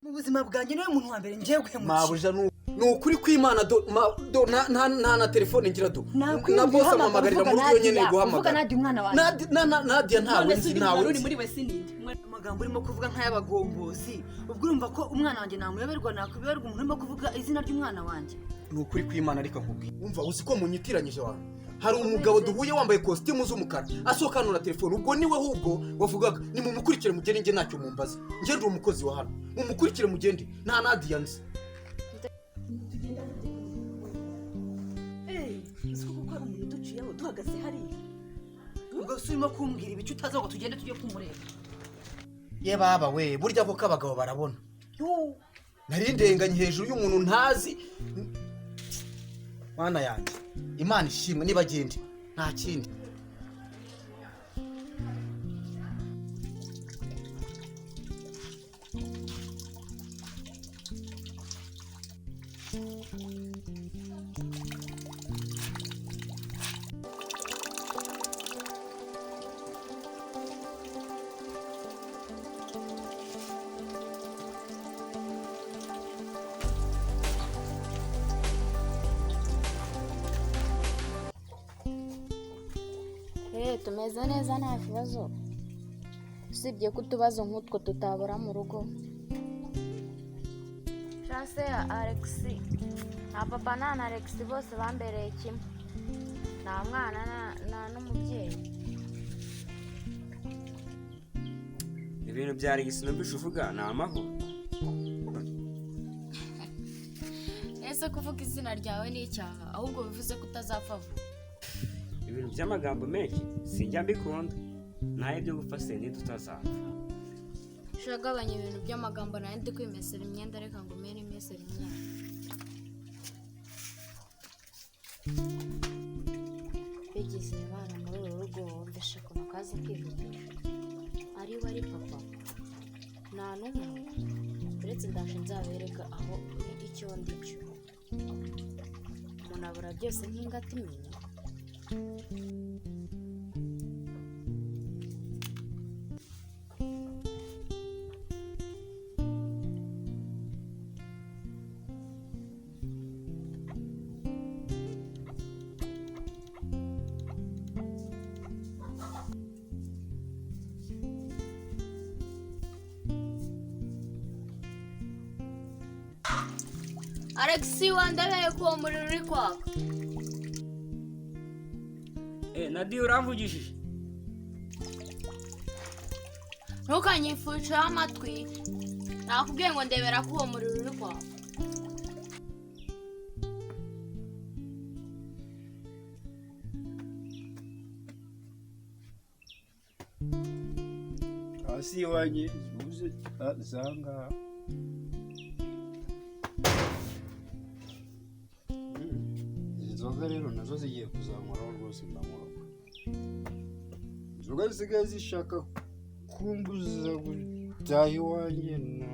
Mu buzima bwanjye niwe muntu wa mbere ngiye guhemukira. Mabuja, ni ukuri kw'Imana, do do nta na telefone ngira, do na Nakwiyumvira bose uhamagara ampamagarira uvuga mu rugo nyene Nadia, uvuga guhamagara. Nadia umwana wanjye. Nadia ntawe None se nzi, undi ntawe muntu uri nzi. muri we sininde? Amagambo urimo kuvuga nk'ay'abagombozi, ubwo urumva ko umwana wanjye namuyoberwa, nakuyoberwa umuntu urimo kuvuga izina ry'umwana wanjye? Ni ukuri kw'Imana, reka nkubwire. Umva, uzi ko munyitiranyije wawe? Hari umugabo duhuye wambaye kositimu z'umukara, asohoka hano na telefone, ubwo niwe ahubwo wavugaga. Nimumukurikire mugende, njye ntacyo mumbaza, njye ndi umukozi wa hano. Mumukurikire mugende, nta Nadia nzi. Uzi ko kuko hari umuntu uduciyeho duhagaze hariya? Ubwo se urimo kumbwira ibice utazi ngo tugende tujye kumureba? Ye baba we, burya koko abagabo barabona. Yuu, nari ndenganye hejuru y'umuntu ntazi. Mana yanjye, Imana ishimwe. Nibagende, nta kindi. Tumeze neza, nta kibazo, usibye ko utubazo nk'utwo tutabura mu rugo. Chance ya Alex, nta papa nta na Alex, bose bambereye kimwe, nta mwana nta n'umubyeyi. Ibintu bya Alex numvise uvuga ni amahoro? Ese kuvuga izina ryawe ni icyaha? Ahubwo bivuze ko utazapfa vuba. Ibintu by'amagambo menshi sinjya mbikunda, naho ibyo gupfa sindi tutazapfa. Shagabanya ibintu by'amagambo, nawe ndi kwimesera imyenda, reka ngo umere imesera imyenda. Bigize abana muri uru rugo, wumvishe ukuntu kazi kwivugisha, ari we ari papa, nta n'umwe uretse. Ndaje nzabereka aho icyo ndi cyo. Umuntu abura byose nk'ingata imenya. Alex, wandebeye ko uwo muriro uri kwaka. Nadia, uramvugishije? Ntukanyifuceho amatwi, nakubwiye ngo ndebera ko uwo muriro uri kwaka. Hasi iwanjye uze zangaha. Izi nzoga rero nazo zigiye kuzankoraho rwose, ndamurokwa. Inzoga zisigaye zishaka kumbuza gutaha iwanjye, no.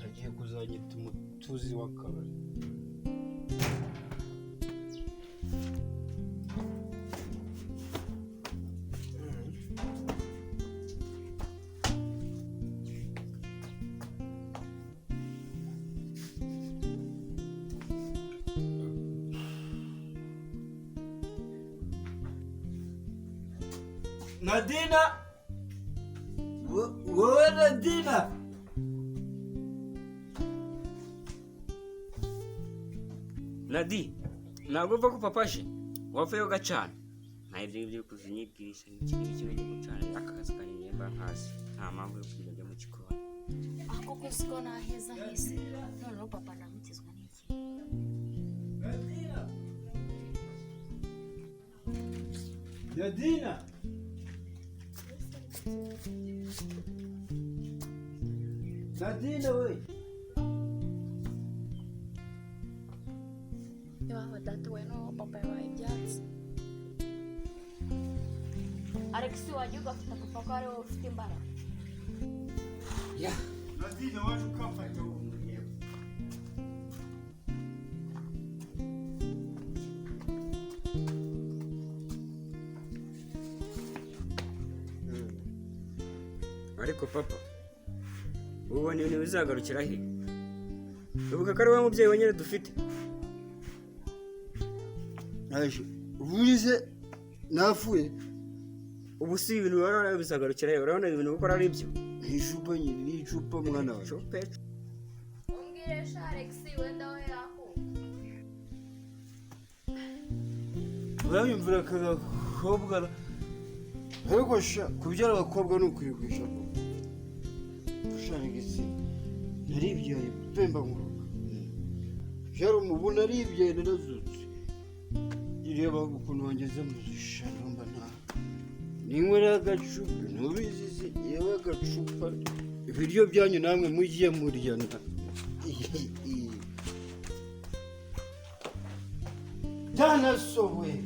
Agiye kuzanyita umutuzi w'akabari. Nadina, wowe Nadina. Nadi, ntabwo uva ko papa aje wapfuye ugacana? Nta ibyo ngibyo kuzinyibwirisha iki n'iki byo gucana. Aka kazi kanjye nimba nkazi, nta mpamvu yo kujya njya mu gikoni. Ako kuzi ko naheza hese, noneho papa namukizwa n'iki? Nadina. Nadina we. Iwawe data we, noneho papa yabaye ibyatsi. Alex, wajya ugafata papa ko ari wowe ufite imbaraga. Nadine, waje ukamfata wowe. Ariko papa, ubona ibintu bizagarukira he? Ibuka ko ari wowe mubyeyi wenyine dufite. Naje uburize napfuye. Ubu si ibintu urabona bizagarukira he? Urabona ibintu gukora ari byo? Ni icupa nyine, ni icupa mwana wawe. Icupa. Umbwire sha Alex, wenda we yaho. Uranyumvira aka gakobwa, ariko sha kubyara abakobwa ni ukwirwisha koko. Ushaka igitsina naribyaye pemba nkuruka byari umubu, naribyaye narazutse. Ireba ukuntu wangeze mu zishano, mba nta ninywera agacupa ntubizi se, yewe agacupa ibiryo byanyu namwe mugiye murya na byanasohoye.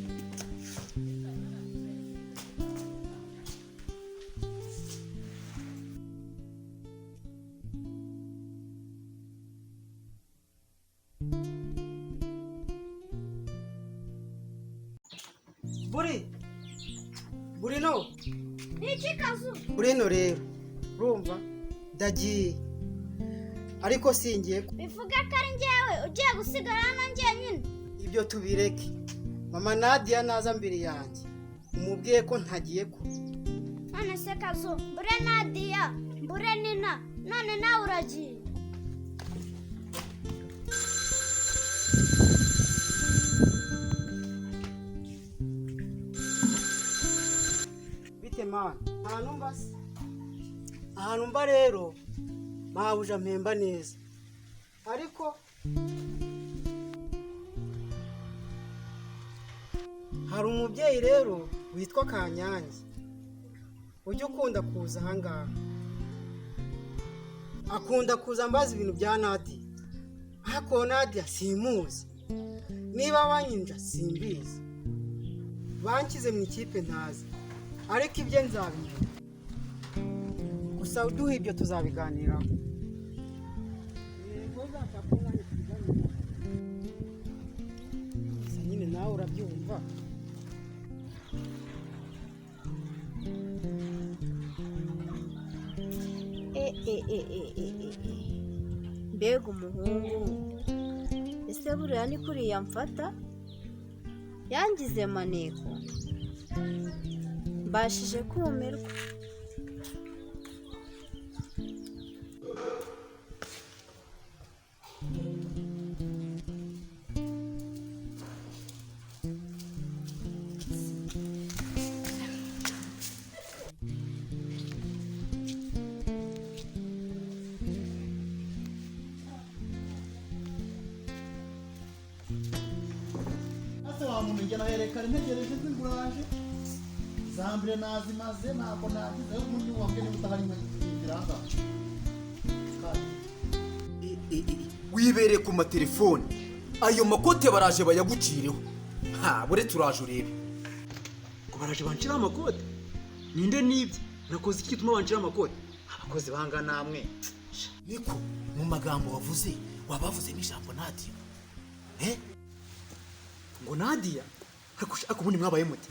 Buri Burino. Niki Kazu? Burino rero urumva ndagiye, ariko singiye. Bivuga ko ari njyewe ugiye gusigara hano njyenyine. Ibyo tubireke. Mama Nadia naza mbere yanjye umubwiye ko ntagiye kure. None se Kazu, mbure Nadia, mbure Nina, none nawe uragiye. Bite mana, ahantu mba se? Ahantu mba rero mabuja mpemba neza, ariko hari umubyeyi rero witwa Kanyange ujya ukunda kuza ahangaha. Akunda kuza ambaza ibintu bya Nadia, ariko Nadia simuzi, niba banyinja simbizi, banshyize mu ikipe ntazi, ariko ibye nzabimenya. Gusa uduha ibyo tuzabiganiraho. Yego, uzashaka umwanya tubiganiraho. Gusa nyine nawe urabyumva. Mbega umuhungu, ese buriya ni kuriya mfata yangize maneko, mbashije kumirwa. Ase wa muntu njye naherekana ntegereje zinguraje zambere nazimaze, ntabwo nagize ubundi wambwe niba utahari nkagira ngaha. Wibereye ku matelefone, ayo makote baraje bayagucireho. Ha, bure turaje urebe. Ngo baraje banshiraho amakote? Ninde nibye? Nakoze iki gituma banshiraho amakote? Abakozi banga namwe. Niko mu magambo wavuze wabavuzemo ijambo Nadia. Ngo Nadia? Ariko ubundi mwabaye mute?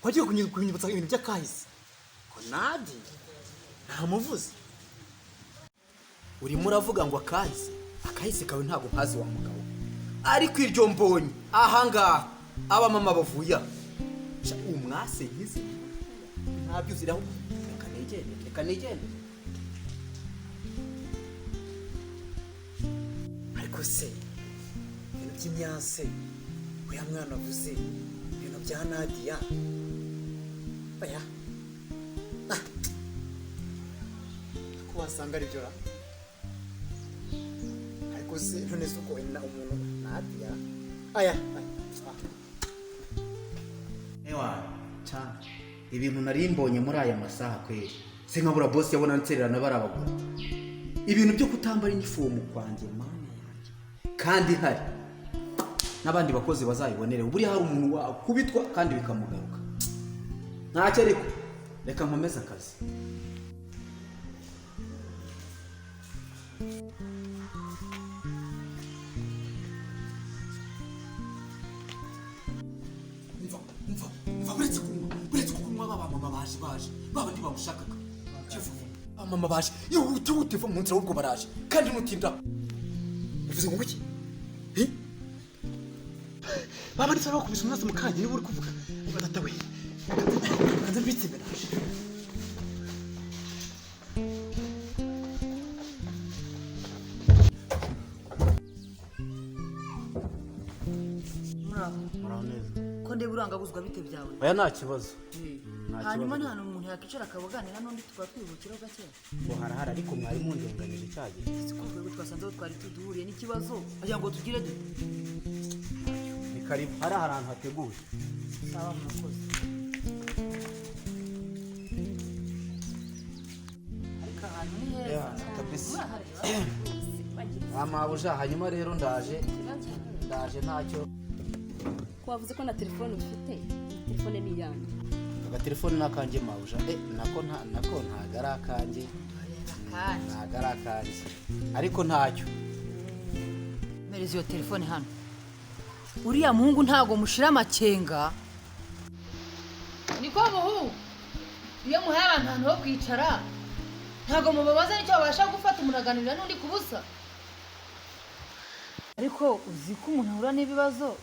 Wagiye kunyibutsa ibintu by'akahise. Ngo Nadia ntamuvuze. Urimo uravuga ngo akahise, akahise kawe ntabwo nkazi wa mugabo. Ariko iryo mbonye ahangaha abamama bavuya umwase nkizi ntabyo uziraho. Reka negende, reka negende. Ariko se ibintu by'imyase oya mwana avuze ibintu bya Nadia oya ko wasanga ari byo ra. Ariko se none se uko wenda umuntu Nadia aya ewa cha ibintu nari mbonye muri aya masaha kweri se nkabura boss yabona nsererana barabagura ibintu byo kutambara inifomu kwanjye mana yanjye, kandi hari n'abandi bakozi bazayibonere. Buri hari umuntu wakubitwa kandi bikamugaruka. Ntacyo ariko reka nkomeze akazi. Mva uretse kunywa baba mama baje baba ndibamushakaga. Mama baje, ihute ihute va mu nzira, ahubwo baraje kandi nutinda. Uvuze ngo iki? Baba ndetse bakubise umwasi mu kanya niba uri kuvuga. Niba data we. Kanze mbitse imbere. Muraho. Muraho neza. Ko ndeba urangabuzwa, bite byawe? Oya, nta kibazo. Nta Hanyuma kibazo. nta umuntu yakwicara akabaganira n'undi tukaba twihukiraho gake? Ngo harahari, ariko mwari mundenganije cya gihe. Si ko urwego twasanze aho twari tuduhuriye n'ikibazo agira ngo tugire dute? Ni karibu, hari ahantu hateguye. Sawa, murakoze. Ariko ahantu ni heza. Yeah, kabisa. Murahareba. Amabuja, hanyuma rero ndaje ntacyo. Ko wavuze ko na telefone ufite, telefone ni iyanjye. Agatelefone ni akanjye, mabuja. Nako nta nako ntago ari akanjye. Ntago ari akanjye, ariko ntacyo. Mpereza iyo telefone hano. Uriya muhungu ntago mushira amakenga. Niko muhungu, iyo muhaye abantu ahantu ho kwicara ntago mubabaza n'icyo babasha gufata, umuntu aganira n'undi ku busa. Ariko uzi ko umuntu ahura n'ibibazo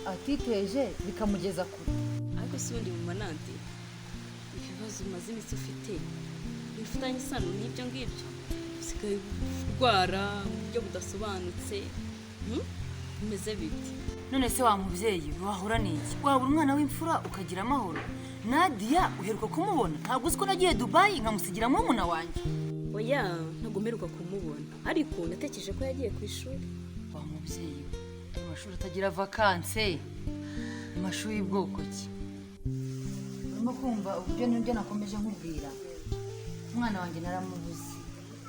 atiteje bikamugeza kure. Ariko si ubundi mu manante, ibibazo umaze iminsi ufite bifitanye isano n'ibyo ngibyo? Usigaye urwara mu buryo budasobanutse, Bimeze bite? None se wa mubyeyi, wahura n'iki? Wabura umwana w'imfura ukagira amahoro? Nadia uheruka kumubona? Ntabwo uzi ko nagiye Dubayi nkamusigira murumuna wanjye? Oya, ntabwo mperuka kumubona, ariko natekereje ko yagiye ku ishuri. Wa mubyeyi we, ayo mashuri atagira vakanse, amashuri y'ubwoko ki? Urimo kumva uburyo nibyo nakomeje nkubwira? Umwana wanjye naramubuze,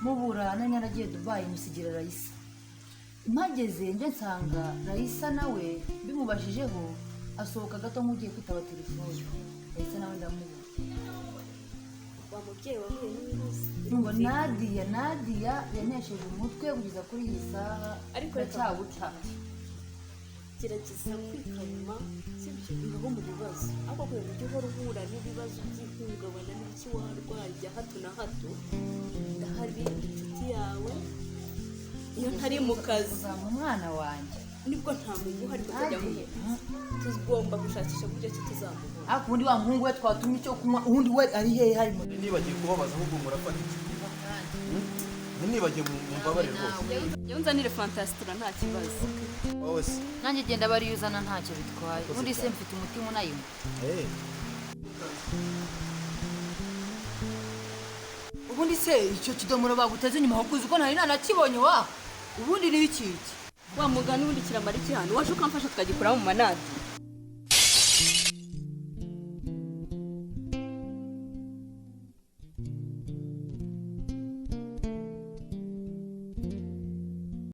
mubura nari naragiye Dubayi musigira Rayisa. Mpageze njye nsanga Rayisa nawe bimubajijeho asohoka gato nk'ugiye kwitaba telefone. Rayisa nawe ndamubura. Wa mubyeyi, wahuye n'ibibazo. Ngo Nadia, Nadia yanesheje umutwe kugeza kuri iyi saha. Ariko reka ndacyawuca. Gerageza kwikalma, sibyo? Bibaho mu bibazo, ariko kubera uburyo uhora uhura n'ibibazo by'ihungabana n'ibiki, warwaye bya hato na hato, ndahari inshuti yawe iyo ntari mu kazi. Uzampa umwana wanjye. Nibwo ntamuguha, ariko nzajya Nadia. muhereza. Tugomba gushakisha uburyo ki tuzamubona. Ariko ubundi wa muhungu we twatumye icyo kunywa, ubundi we ari hehe harimo? Nibagiye kubabaza, ahubwo murafata iki? Nibagiye, mumbabarire rwose. Yewe, nzanire fantasitira, nta kibazo. Wowe se? Nanjye genda bariyuzana, ntacyo bitwaye. Ubundi se mfite umutima unayinywa? Eh. Ubundi se icyo kidomoro baguteze inyuma, ahubwo uzi ko ntari nanakibonye wa? Ubundi ni iki iki? Wa mugani, ubundi kiramara iki hano? Waje ukamfasha tukagikuraho mu manadi.